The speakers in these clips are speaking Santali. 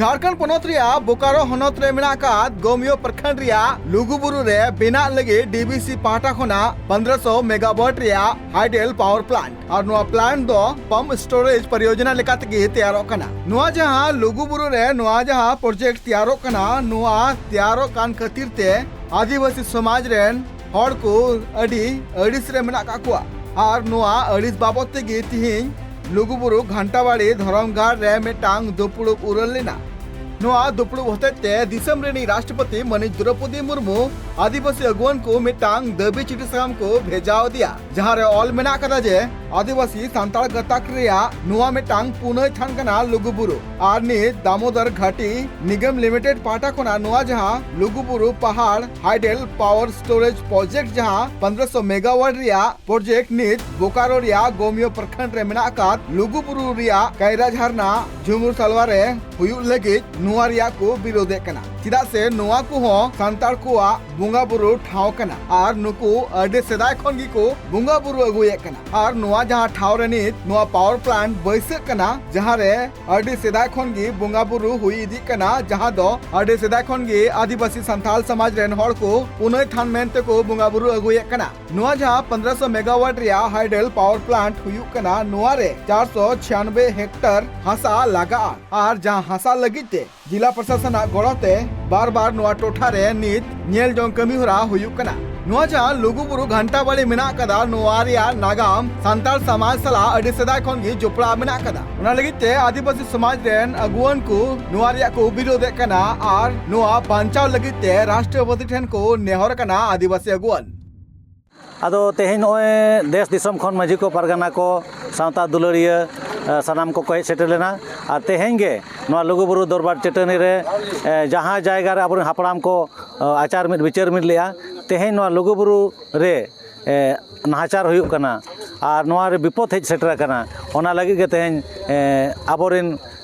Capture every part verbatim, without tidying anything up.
ᱡᱷᱟᱲᱠᱷᱚᱸᱰ ᱯᱚᱱᱚᱛ ᱨᱮᱭᱟᱜ ᱵᱳᱠᱟᱨᱳ ᱦᱚᱱᱚᱛ ᱨᱮ ᱢᱮᱱᱟᱜ ᱟᱠᱟᱫ ᱜᱳᱢᱤᱭᱳ ᱯᱨᱚᱠᱷᱚᱸᱰ ᱨᱮᱭᱟᱜ ᱞᱩᱜᱩᱵᱩᱨᱩ ᱨᱮ ᱵᱮᱱᱟᱜ ᱞᱟᱹᱜᱤᱫ ᱰᱤᱵᱤᱥᱤ ᱯᱟᱦᱴᱟ ᱠᱷᱚᱱᱟᱜ ᱯᱚᱱᱫᱽᱨᱚᱥᱚ ᱢᱮᱜᱟᱣᱟᱴ ᱨᱮᱭᱟᱜ ᱦᱟᱭᱰᱮᱞ ᱯᱟᱣᱟᱨ ᱯᱞᱟᱱᱴ ᱟᱨ ᱱᱚᱣᱟ ᱯᱞᱟᱱᱴ ᱫᱚ ᱯᱟᱢᱯ ᱥᱴᱳᱨᱮᱡᱽ ᱯᱚᱨᱤᱭᱳᱡᱚᱱᱟ ᱞᱮᱠᱟ ᱛᱮᱜᱮ ᱛᱮᱭᱟᱨᱚᱜ ᱠᱟᱱᱟ᱾ ᱱᱚᱣᱟ ᱡᱟᱦᱟᱸ ᱞᱩᱜᱩᱵᱩᱨᱩ ᱨᱮ ᱱᱚᱣᱟ ᱡᱟᱦᱟᱸ ᱯᱨᱚᱡᱮᱠᱴ ᱛᱮᱭᱟᱨᱚᱜ ᱠᱟᱱᱟ, ᱱᱚᱣᱟ ᱛᱮᱭᱟᱨᱚᱜ ᱠᱟᱱ ᱠᱷᱟᱹᱛᱤᱨ ᱛᱮ ᱟᱹᱫᱤᱵᱟᱹᱥᱤ ᱥᱚᱢᱟᱡᱽ ᱨᱮᱱ ᱦᱚᱲ ᱠᱚ ᱟᱹᱰᱤ ᱟᱹᱲᱤᱥ ᱨᱮ ᱢᱮᱱᱟᱜ ᱠᱟᱜ ᱠᱚᱣᱟ᱾ ᱟᱨ ᱱᱚᱣᱟ ᱟᱹᱲᱤᱥ ᱵᱟᱵᱚᱫ ᱛᱮᱜᱮ ᱛᱤᱦᱤᱧ ᱞᱩᱜᱩᱵᱩᱨᱩ ᱜᱷᱟᱱᱴᱟᱵᱟᱲᱤ ᱫᱷᱚᱨᱚᱢ ᱜᱟᱲ ᱨᱮ ᱢᱤᱫᱴᱟᱝ ᱫᱩᱯᱲᱩᱵ ᱩᱨᱟᱹᱞ ᱞᱮᱱᱟ᱾ ᱱᱚᱣᱟ ᱫᱩᱯᱲᱩᱵ ᱦᱚᱛᱮᱡ ᱛᱮ ᱫᱤᱥᱚᱢ ᱨᱤᱱᱤᱡ ᱨᱟᱥᱴᱨᱚᱯᱚᱛᱤ ᱢᱟᱹᱱᱤᱡ ᱫᱨᱚᱯᱚᱫᱤ ᱢᱩᱨᱢᱩ ᱟᱹᱫᱤᱵᱟᱹᱥᱤ ᱟᱹᱜᱩᱣᱟᱹᱱ ᱠᱚ ᱢᱤᱫᱴᱟᱝ ᱫᱟᱹᱵᱤ ᱪᱤᱴᱷᱤ ᱥᱟᱠᱟᱢ ᱠᱚ ᱵᱷᱮᱡᱟ ᱟᱫᱮᱭᱟ, ᱡᱟᱦᱟᱸ ᱨᱮ ᱚᱞ ᱢᱮᱱᱟᱜ ᱠᱟᱫᱟ ᱡᱮ ᱟᱹᱫᱤᱵᱟᱹᱥᱤ ᱥᱟᱱᱛᱟᱲ ᱜᱟᱛᱟᱠ ᱨᱮᱭᱟᱜ ᱱᱚᱣᱟ ᱢᱤᱫᱴᱟᱝ ᱯᱩᱱᱟᱹᱭ ᱛᱷᱟᱱ ᱠᱟᱱᱟ ᱞᱩᱜᱩᱵᱩᱨᱩ᱾ ᱟᱨ ᱱᱤᱛ ᱫᱟᱢᱳᱫᱚᱨ ᱜᱷᱟᱴᱤ ᱱᱤᱜᱚᱢ ᱞᱤᱢᱤᱴᱮᱰ ᱯᱟᱦᱴᱟ ᱠᱷᱚᱱᱟᱜ ᱱᱚᱣᱟ ᱡᱟᱦᱟᱸ ᱞᱩᱜᱩᱵᱩᱨᱩ ᱯᱟᱦᱟᱲ ᱦᱟᱭᱰᱮᱞ ᱯᱟᱣᱟᱨ ᱥᱴᱳᱨᱮᱡᱽ ᱯᱨᱚᱡᱮᱠᱴ, ᱡᱟᱦᱟᱸ ᱯᱚᱱᱫᱽᱨᱚᱥᱚ ᱢᱮᱜᱟᱣᱟᱴ ᱨᱮᱭᱟᱜ ᱯᱨᱚᱡᱮᱠᱴ, ᱱᱤᱛ ᱵᱳᱠᱟᱨᱳ ᱨᱮᱭᱟᱜ ᱜᱳᱢᱤᱭᱳ ᱯᱨᱚᱠᱷᱚᱸᱰ ᱨᱮ ᱢᱮᱱᱟᱜ ᱟᱠᱟᱫ ᱞᱩᱜᱩᱵᱩᱨᱩ ᱨᱮᱭᱟᱜ ᱠᱟᱭᱨᱟ ᱡᱷᱟᱨᱱᱟ ᱡᱷᱩᱢᱩᱨ ᱥᱟᱞᱣᱟ ᱨᱮ ᱦᱩᱭᱩᱜ ᱞᱟᱹᱜᱤᱫ ᱱᱚᱣᱟ ᱨᱮᱭᱟᱜ ᱠᱚ ᱵᱤᱨᱳᱫᱮᱫ ᱠᱟᱱᱟ᱾ ᱪᱮᱫᱟᱜ ᱥᱮ ᱱᱚᱣᱟ ᱠᱚᱦᱚᱸ ᱥᱟᱱᱛᱟᱲ ᱠᱚᱣᱟᱜ ᱵᱚᱸᱜᱟ ᱵᱩᱨᱩ ᱴᱷᱟᱶ ᱠᱟᱱᱟ ᱟᱨ ᱱᱩᱠᱩ ᱟᱹᱰᱤ ᱥᱮᱫᱟᱭ ᱠᱷᱚᱱ ᱜᱮᱠᱚ ᱵᱚᱸᱜᱟ ᱵᱩᱨᱩ ᱟᱹᱜᱩᱭᱮᱫ ᱠᱟᱱᱟ᱾ ᱟᱨ ᱱᱚᱣᱟ ᱡᱟᱦᱟᱸ ᱴᱷᱟᱶ ᱨᱮ ᱱᱤᱛ ᱱᱚᱣᱟ ᱯᱟᱣᱟᱨ ᱯᱞᱟᱱᱴ ᱵᱟᱹᱭᱥᱟᱹᱜ ᱠᱟᱱᱟ, ᱡᱟᱦᱟᱸ ᱨᱮ ᱟᱹᱰᱤ ᱥᱮᱫᱟᱭ ᱠᱷᱚᱱ ᱜᱮ ᱵᱚᱸᱜᱟ ᱵᱩᱨᱩ ᱦᱩᱭ ᱤᱫᱤᱜ ᱠᱟᱱᱟ, ᱡᱟᱦᱟᱸ ᱫᱚ ᱟᱹᱰᱤ ᱥᱮᱫᱟᱭ ᱠᱷᱚᱱ ᱜᱮ ᱟᱹᱫᱤᱵᱟᱹᱥᱤ ᱥᱟᱱᱛᱟᱲ ᱥᱚᱢᱟᱡᱽ ᱨᱮᱱ ᱦᱚᱲ ᱠᱚ ᱯᱩᱱᱟᱹᱭ ᱛᱷᱟᱱ ᱢᱮᱱ ᱛᱮᱠᱚ ᱵᱚᱸᱜᱟ ᱵᱩᱨᱩ ᱟᱹᱜᱩᱭᱮᱫ ᱠᱟᱱᱟ᱾ ᱱᱚᱣᱟ ᱡᱟᱦᱟᱸ ᱯᱚᱱᱫᱽᱨᱚᱥᱚ ᱢᱮᱜᱟᱣᱟᱴ ᱨᱮᱭᱟᱜ ᱦᱟᱭᱰᱮᱞ ᱯᱟᱣᱟᱨ ᱯᱞᱟᱱᱴ ᱦᱩᱭᱩᱜ ᱠᱟᱱᱟ, ᱱᱚᱣᱟ ᱨᱮ ᱪᱟᱨᱥᱚ ᱪᱷᱤᱭᱟᱱᱵᱮ ᱦᱮᱠᱴᱟᱨ ᱦᱟᱥᱟ ᱞᱟᱜᱟᱜᱼᱟ᱾ ᱟᱨ ᱡᱟᱦᱟᱸ ᱦᱟᱥᱟ ᱞᱟᱹᱜᱤᱫ ᱛᱮ ᱡᱤᱞᱟ ᱯᱨᱚᱥᱟᱥᱚᱱᱟᱜ ᱜᱚᱲᱚ ᱛᱮ ᱵᱟᱨ ᱵᱟᱨ ᱱᱚᱣᱟ ᱴᱚᱴᱷᱟ ᱨᱮ ᱱᱤᱛ ᱧᱮᱞ ᱡᱚᱝ ᱠᱟᱹᱢᱤ ᱦᱚᱨᱟ ᱦᱩᱭᱩᱜ ᱠᱟᱱᱟ᱾ ᱱᱚᱣᱟ ᱡᱟᱦᱟᱸ ᱞᱩᱜᱩᱵᱩᱨᱩ ᱜᱷᱟᱱᱴᱟ ᱵᱟᱲᱤ ᱢᱮᱱᱟᱜ ᱟᱠᱟᱫᱟ, ᱱᱚᱣᱟ ᱨᱮᱭᱟᱜ ᱱᱟᱜᱟᱢ ᱥᱟᱱᱛᱟᱲ ᱥᱚᱢᱟᱡᱽ ᱥᱟᱞᱟᱜ ᱟᱹᱰᱤ ᱥᱮᱫᱟᱭ ᱠᱷᱚᱱ ᱜᱮ ᱡᱚᱯᱲᱟᱣ ᱢᱮᱱᱟᱜ ᱟᱠᱟᱫᱟ᱾ ᱚᱱᱟ ᱞᱟᱹᱜᱤᱫ ᱛᱮ ᱟᱹᱫᱤᱵᱟᱹᱥᱤ ᱥᱚᱢᱟᱡᱽ ᱨᱮᱱ ᱟᱹᱜᱩᱣᱟᱹᱱ ᱠᱚ ᱱᱚᱣᱟ ᱨᱮᱭᱟᱜ ᱠᱚ ᱵᱤᱨᱳᱫᱮᱫ ᱠᱟᱱᱟ ᱟᱨ ᱱᱚᱣᱟ ᱵᱟᱧᱪᱟᱣ ᱞᱟᱹᱜᱤᱫ ᱛᱮ ᱨᱟᱥᱴᱨᱚᱯᱚᱛᱤ ᱴᱷᱮᱱ ᱠᱚ ᱱᱮᱦᱚᱨ ᱠᱟᱱᱟ ᱟᱹᱫᱤᱵᱟᱹᱥᱤ ᱟᱹᱜᱩᱣᱟᱹᱱ᱾ ᱟᱫᱚ ᱛᱮᱦᱮᱧ ᱱᱚᱜᱼᱚᱭ ᱫᱮᱥ ᱫᱤᱥᱚᱢ ᱠᱷᱚᱱ ᱢᱟᱹᱡᱷᱤ ᱠᱚ, ᱯᱟᱨᱜᱟᱱᱟ ᱠᱚ, ᱥᱟᱶᱛᱟ ᱫᱩᱞᱟᱹᱲᱤᱭᱟᱹ, ᱮ, ᱥᱟᱱᱟᱢ ᱠᱚᱠᱚ ᱦᱮᱡ ᱥᱮᱴᱮᱨ ᱞᱮᱱᱟ᱾ ᱟᱨ ᱛᱮᱦᱮᱧ ᱜᱮ ᱱᱚᱣᱟ ᱞᱩᱜᱩᱵᱩᱨᱩ ᱫᱚᱨᱵᱟᱨ ᱪᱟᱹᱴᱟᱹᱱᱤ ᱨᱮ, ᱮ, ᱡᱟᱦᱟᱸ ᱡᱟᱭᱜᱟ ᱨᱮ ᱟᱵᱚᱨᱮᱱ ᱦᱟᱯᱲᱟᱢ ᱠᱚ, ᱮ, ᱟᱪᱟᱨ ᱢᱤᱫ ᱵᱤᱪᱟᱹᱨ ᱢᱤᱫ ᱞᱮᱜᱼᱟ, ᱛᱮᱦᱮᱧ ᱱᱚᱣᱟ ᱞᱩᱜᱩᱵᱩᱨᱩ ᱨᱮ, ᱮ, ᱱᱟᱦᱟᱪᱟᱨ ᱦᱩᱭᱩᱜ ᱠᱟᱱᱟ ᱟᱨ ᱱᱚᱣᱟ ᱨᱮ ᱵᱤᱯᱚᱫ ᱦᱮᱡ ᱥᱮᱴᱮᱨ ᱟᱠᱟᱱᱟ᱾ ᱚᱱᱟ ᱞᱟᱹᱜᱤᱫ ᱜᱮ ᱛᱮᱦᱮᱧ, ᱮ, ᱟᱵᱚᱨᱮᱱ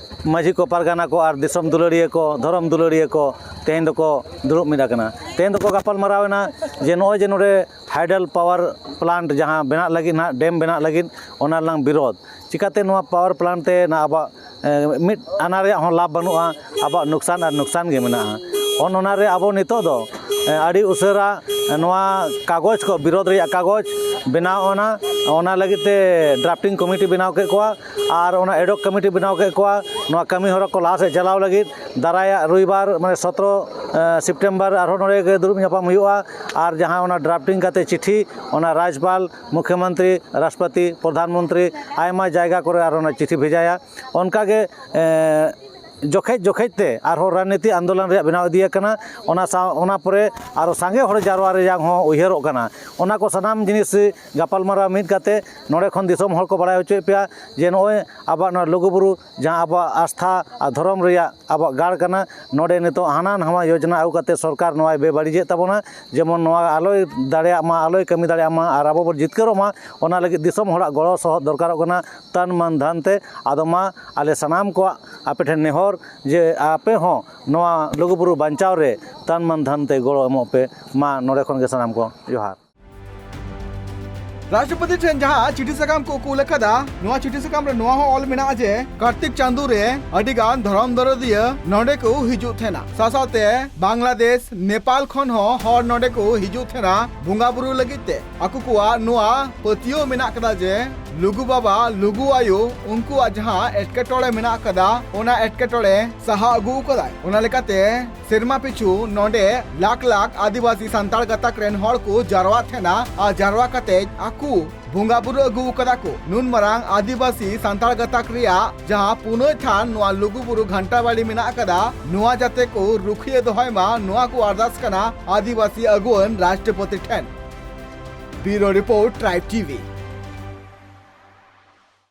ᱢᱟᱹᱡᱷᱤ ᱠᱚ, ᱯᱟᱨᱜᱟᱱᱟ ᱠᱚ ᱟᱨ ᱫᱤᱥᱚᱢ ᱫᱩᱞᱟᱹᱲᱤᱭᱟᱹ ᱠᱚ, ᱫᱷᱚᱨᱚᱢ ᱫᱩᱞᱟᱹᱲᱤᱭᱟᱹ ᱠᱚ ᱛᱮᱦᱮᱧ ᱫᱚᱠᱚ ᱫᱩᱲᱩᱵ ᱢᱤᱫ ᱟᱠᱟᱱᱟ᱾ ᱛᱮᱦᱮᱧ ᱫᱚᱠᱚ ᱜᱟᱯᱟᱞ ᱢᱟᱨᱟᱣ ᱮᱱᱟ ᱡᱮ ᱱᱚᱜᱼᱚᱭ ᱡᱮ ᱱᱚᱰᱮ ᱦᱟᱭᱰᱮᱞ ᱯᱟᱣᱟᱨ ᱯᱞᱟᱱᱴ ᱡᱟᱦᱟᱸ ᱵᱮᱱᱟᱜ ᱞᱟᱹᱜᱤᱫ ᱱᱟᱦᱟᱜ, ᱰᱮᱢ ᱵᱮᱱᱟᱜ ᱞᱟᱹᱜᱤᱫ, ᱚᱱᱟ ᱨᱮᱱᱟᱜ ᱵᱤᱨᱳᱫᱷ᱾ ᱪᱤᱠᱟᱹᱛᱮ ᱱᱚᱣᱟ ᱯᱟᱣᱟᱨ ᱯᱞᱟᱱᱴ ᱛᱮ ᱱᱟ ᱟᱵᱚᱣᱟᱜ ᱮ, ᱢᱤᱫ ᱟᱱᱟ ᱨᱮᱭᱟᱜ ᱦᱚᱸ ᱞᱟᱵᱷ ᱵᱟᱹᱱᱩᱜᱼᱟ, ᱟᱵᱚᱣᱟᱜ ᱱᱩᱠᱥᱟᱱ ᱟᱨ ᱱᱩᱠᱥᱟᱱ ᱜᱮ ᱢᱮᱱᱟᱜᱼᱟ᱾ ᱚᱱ ᱚᱱᱟ ᱨᱮ ᱟᱵᱚ ᱱᱤᱛᱚᱜ ᱫᱚ ᱮ, ᱟᱹᱰᱤ ᱩᱥᱟᱹᱨᱟ ᱮ, ᱱᱚᱣᱟ ᱠᱟᱜᱚᱡᱽ ᱠᱚ, ᱵᱤᱨᱳᱫᱷ ᱨᱮᱭᱟᱜ ᱠᱟᱜᱚᱡᱽ ᱵᱮᱱᱟᱣ ᱚᱱᱟ, ᱚᱱᱟ ᱞᱟᱹᱜᱤᱫ ᱛᱮ ᱰᱨᱟᱯᱴᱤᱝ ᱠᱚᱢᱤᱴᱤ ᱵᱮᱱᱟᱣ ᱠᱮᱫ ᱠᱚᱣᱟ ᱟᱨ ᱚᱱᱟ ᱮᱰᱚᱠ ᱠᱚᱢᱤᱴᱤ ᱵᱮᱱᱟᱣ ᱠᱮᱫ ᱠᱚᱣᱟ᱾ ᱱᱚᱣᱟ ᱠᱟᱹᱢᱤ ᱦᱚᱨᱟ ᱠᱚ ᱞᱟᱦᱟ ᱥᱮᱫ ᱪᱟᱞᱟᱣ ᱞᱟᱹᱜᱤᱫ ᱫᱟᱨᱟᱭᱟᱜ ᱨᱚᱵᱤᱵᱟᱨ, ᱢᱟᱱᱮ ᱥᱚᱛᱨᱚ ᱮ, ᱥᱮᱯᱴᱮᱢᱵᱟᱨ ᱟᱨᱦᱚᱸ ᱱᱚᱰᱮ ᱜᱮ ᱫᱩᱲᱩᱵ ᱧᱟᱯᱟᱢ ᱦᱩᱭᱩᱜᱼᱟ᱾ ᱟᱨ ᱡᱟᱦᱟᱸ ᱚᱱᱟ ᱰᱨᱟᱯᱴᱤᱝ ᱠᱟᱛᱮ ᱪᱤᱴᱷᱤ, ᱚᱱᱟ ᱨᱟᱡᱽᱯᱟᱞ, ᱢᱩᱠᱷᱭᱚᱢᱚᱱᱛᱨᱤ, ᱨᱟᱥᱴᱨᱚᱯᱚᱛᱤ, ᱯᱨᱚᱫᱷᱟᱱ ᱢᱚᱱᱛᱨᱤ, ᱟᱭᱢᱟ ᱡᱟᱭᱜᱟ ᱠᱚᱨᱮ ᱟᱨ ᱚᱱᱟ ᱪᱤᱴᱷᱤ ᱵᱷᱮᱡᱟᱭᱟ᱾ ᱚᱱᱠᱟᱜᱮ ᱮ, ᱡᱚᱠᱷᱮᱡ ᱡᱚᱠᱷᱮᱡ ᱛᱮ ᱟᱨᱦᱚᱸ ᱨᱟᱡᱽᱱᱤᱛᱤ ᱟᱱᱫᱳᱞᱚᱱ ᱨᱮᱭᱟᱜ ᱵᱮᱱᱟᱣ ᱤᱫᱤ ᱟᱠᱟᱱᱟ᱾ ᱚᱱᱟ ᱥᱟᱶ, ᱚᱱᱟ ᱯᱚᱨᱮ ᱟᱨᱚ ᱥᱟᱸᱜᱮ ᱦᱚᱲ ᱡᱟᱨᱣᱟ ᱨᱮᱭᱟᱜ ᱦᱚᱸ ᱩᱭᱦᱟᱹᱨᱚᱜ ᱠᱟᱱᱟ᱾ ᱚᱱᱟ ᱠᱚ ᱥᱟᱱᱟᱢ ᱡᱤᱱᱤᱥ ᱜᱟᱯᱟᱞᱢᱟᱨᱟᱣ ᱢᱤᱫ ᱠᱟᱛᱮ ᱱᱚᱰᱮ ᱠᱷᱚᱱ ᱫᱤᱥᱚᱢ ᱦᱚᱲ ᱠᱚ ᱵᱟᱲᱟᱭ ᱦᱚᱪᱚᱭᱮᱫ ᱯᱮᱭᱟ ᱡᱮ ᱱᱚᱜᱼᱚᱭ ᱟᱵᱚᱣᱟᱜ ᱱᱚᱣᱟ ᱞᱩᱜᱩᱵᱩᱨᱩ, ᱡᱟᱦᱟᱸ ᱟᱵᱚᱣᱟᱜ ᱟᱥᱛᱷᱟ ᱟᱨ ᱫᱷᱚᱨᱚᱢ ᱨᱮᱭᱟᱜ ᱟᱵᱚᱣᱟᱜ ᱜᱟᱲ ᱠᱟᱱᱟ, ᱱᱚᱰᱮ ᱱᱤᱛᱚᱜ ᱦᱟᱱᱟ ᱱᱟᱣᱟ ᱭᱳᱡᱽᱱᱟ ᱟᱹᱜᱩ ᱠᱟᱛᱮ ᱥᱚᱨᱠᱟᱨ ᱱᱚᱣᱟᱭ ᱵᱮᱵᱟᱹᱲᱤᱡᱮᱫ ᱛᱟᱵᱚᱱᱟ, ᱡᱮᱢᱚᱱ ᱱᱚᱣᱟ ᱟᱞᱚᱭ ᱫᱟᱲᱮᱭᱟᱜ ᱢᱟ, ᱟᱞᱚᱭ ᱠᱟᱹᱢᱤ ᱫᱟᱲᱮᱭᱟᱜ ᱢᱟ ᱟᱨ ᱟᱵᱚ ᱵᱚᱱ ᱡᱤᱛᱠᱟᱹᱨᱚᱜ ᱢᱟ᱾ ᱚᱱᱟ ᱞᱟᱹᱜᱤᱫ ᱫᱤᱥᱚᱢ ᱦᱚᱲᱟᱜ ᱜᱚᱲᱚ ᱥᱚᱦᱚᱫ ᱫᱚᱨᱠᱟᱨᱚᱜ ᱠᱟᱱᱟ, ᱛᱟᱱ ᱢᱟᱱ ᱫᱷᱟᱱ ᱛᱮ᱾ ᱟᱫᱚ ᱢᱟ, ᱟᱞᱮ ᱥᱟᱱᱟᱢ ᱠᱚᱣᱟᱜ ᱟᱯᱮ ᱴᱷᱮᱱ ᱱᱮᱦᱚᱨ ᱡᱮ ᱟᱯᱮ ᱦᱚᱸ ᱱᱚᱣᱟ ᱞᱩᱜᱩᱵᱩᱨᱩ ᱵᱟᱧᱪᱟᱣ ᱨᱮ ᱛᱟᱱ ᱢᱟᱱ ᱫᱷᱟᱱ ᱛᱮ ᱜᱚᱲᱚ ᱮᱢᱚᱜ ᱯᱮ᱾ ᱢᱟ, ᱱᱚᱰᱮ ᱠᱷᱚᱱ ᱜᱮ ᱥᱟᱱᱟᱢ ᱠᱚ ᱡᱚᱦᱟᱨ᱾ ᱨᱟᱥᱴᱨᱚᱯᱚᱛᱤ ᱴᱷᱮᱱ ᱡᱟᱦᱟᱸ ᱪᱤᱴᱷᱤ ᱥᱟᱠᱟᱢ ᱠᱚ ᱠᱩᱞ ᱟᱠᱟᱫᱟ, ᱱᱚᱣᱟ ᱪᱤᱴᱷᱤ ᱥᱟᱠᱟᱢ ᱨᱮ ᱱᱚᱣᱟ ᱦᱚᱸ ᱚᱞ ᱢᱮᱱᱟᱜᱼᱟ ᱡᱮ ᱠᱟᱨᱛᱤᱠ ᱪᱟᱸᱫᱳ ᱨᱮ ᱟᱹᱰᱤ ᱜᱟᱱ ᱫᱷᱚᱨᱚᱢ ᱫᱚᱨᱚᱫᱤᱭᱟᱹ ᱱᱚᱰᱮ ᱠᱚ ᱦᱤᱡᱩᱜ ᱛᱟᱦᱮᱱᱟ᱾ ᱥᱟᱶᱥᱟᱶᱛᱮ ᱵᱟᱝᱞᱟᱫᱮᱥ, ᱱᱮᱯᱟᱞ ᱠᱷᱚᱱ ᱦᱚᱸ ᱦᱚᱲ ᱱᱚᱰᱮ ᱠᱚ ᱦᱤᱡᱩᱜ ᱛᱟᱦᱮᱱᱟ ᱵᱚᱸᱜᱟ ᱵᱩᱨᱩ ᱞᱟᱹᱜᱤᱫ ᱛᱮ᱾ ᱟᱠᱚ ᱠᱚᱣᱟᱜ ᱱᱚᱣᱟ ᱯᱟᱹᱛᱭᱟᱹᱣ ᱢᱮᱱᱟᱜ ᱠᱟᱫᱟ ᱡᱮ ᱞᱩᱜᱩ ᱵᱟᱵᱟ, ᱞᱩᱜᱩ ᱟᱭᱳ, ᱩᱱᱠᱩᱣᱟᱜ ᱡᱟᱦᱟᱸ ᱮᱴᱠᱮᱴᱚᱬᱮ ᱢᱮᱱᱟᱜ ᱠᱟᱫᱟ, ᱚᱱᱟ ᱮᱴᱠᱮᱴᱚᱬᱮ ᱥᱟᱦᱟ ᱟᱹᱜᱩ ᱠᱟᱫᱟᱭ᱾ ᱚᱱᱟ ᱞᱮᱠᱟᱛᱮ ᱥᱮᱨᱢᱟ ᱯᱤᱪᱷᱩ ᱱᱚᱰᱮ ᱞᱟᱠᱷ ᱞᱟᱠᱷ ᱟᱹᱫᱤᱵᱟᱹᱥᱤ ᱥᱟᱱᱛᱟᱲ ᱜᱟᱛᱟᱠ ᱨᱮᱱ ᱦᱚᱲ ᱠᱚ ᱡᱟᱨᱣᱟᱜ ᱛᱟᱦᱮᱱᱟ ᱟᱨ ᱡᱟᱨᱣᱟ ᱠᱟᱛᱮ ᱟᱠᱚ ᱵᱚᱸᱜᱟ ᱵᱩᱨᱩ ᱟᱹᱜᱩ ᱟᱠᱟᱫᱟ ᱠᱚ᱾ ᱱᱩᱱ ᱢᱟᱨᱟᱝ ᱟᱹᱫᱤᱵᱟᱹᱥᱤ ᱥᱟᱱᱛᱟᱲ ᱜᱟᱛᱟᱠ ᱨᱮᱭᱟᱜ ᱡᱟᱦᱟᱸ ᱯᱩᱱᱟᱹᱭ ᱛᱷᱟᱱ ᱱᱚᱣᱟ ᱞᱩᱜᱩ ᱵᱩᱨᱩ ᱜᱷᱟᱱᱴᱟ ᱵᱟᱲᱤ ᱢᱮᱱᱟᱜ ᱟᱠᱟᱫᱟ, ᱱᱚᱣᱟ ᱡᱟᱛᱮ ᱠᱚ ᱨᱩᱠᱷᱤᱭᱟᱹ ᱫᱚᱦᱚᱭ ᱢᱟ, ᱱᱚᱣᱟ ᱠᱚ ᱟᱨᱫᱟᱥ ᱠᱟᱱᱟ ᱟᱹᱫᱤᱵᱟᱹᱥᱤ ᱟᱹᱜᱩᱣᱟᱹᱱ ᱨᱟᱥᱴᱨᱚᱯᱚᱛᱤ ᱴᱷᱮᱱ᱾ Bureau Report, Tribe T V.